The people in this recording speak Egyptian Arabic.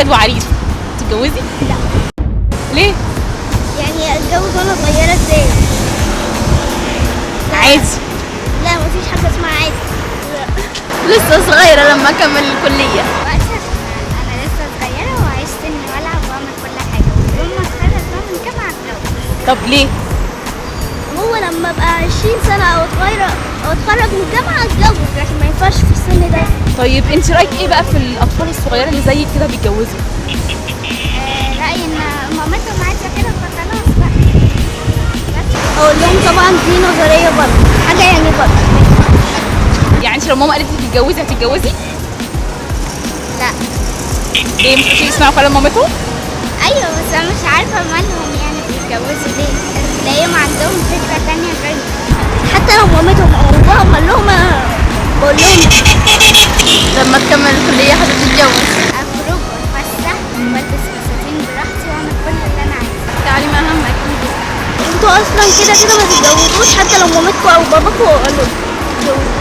وجد وعريس تتجوزي؟ لا. ليه؟ يعني اتجوز وانا صغيرة ازاي؟ عادي. لا، مفيش حاجة اسمها عادي. لا. لسه صغيرة، لما أكمل الكلية. انا لسه صغيرة وعايش سني والعب واعمل كل حاجه، ولما اتخرج بقى من الجامعة اتجوز. طب ليه؟ هو لما ابقى 20 سنة او اتغير او اتخرج من الجامعة اتجوز، لكن ما ينفعش في السن ده. طيب انت رايك ايه بقى في الاطفال الصغيرة اللي زيك كده بيتجوزوا؟ رايي ان مامتهم عايزه كده فخلاص بقى. اقول لهم طبعا دي نظرية غلط، حاجة يعني غلط. يعني انت لو ماما قالت لك تتجوزي هتتجوزي؟ لا. ليه مش عشان يسمعوا كلام مامتهم؟ ايوه، بس انا مش عارفه مالهم يعني بيتجوزوا ليه، تلاقيهم عندهم فكرة تانية غير. حتى لو مامتهم او باباهم قال لهم، أنا بقول لهم لا. لما تكمل الكلية هتتجوز. اخرج واتفسح والبس فساتين براحتي واعمل كل اللي انا عايزاه. التعليم أهم أكيد. انتوا اصلا كده كده ما تتجوزوش حتى لو مامتكم او باباكم قالوا اتجوزوا.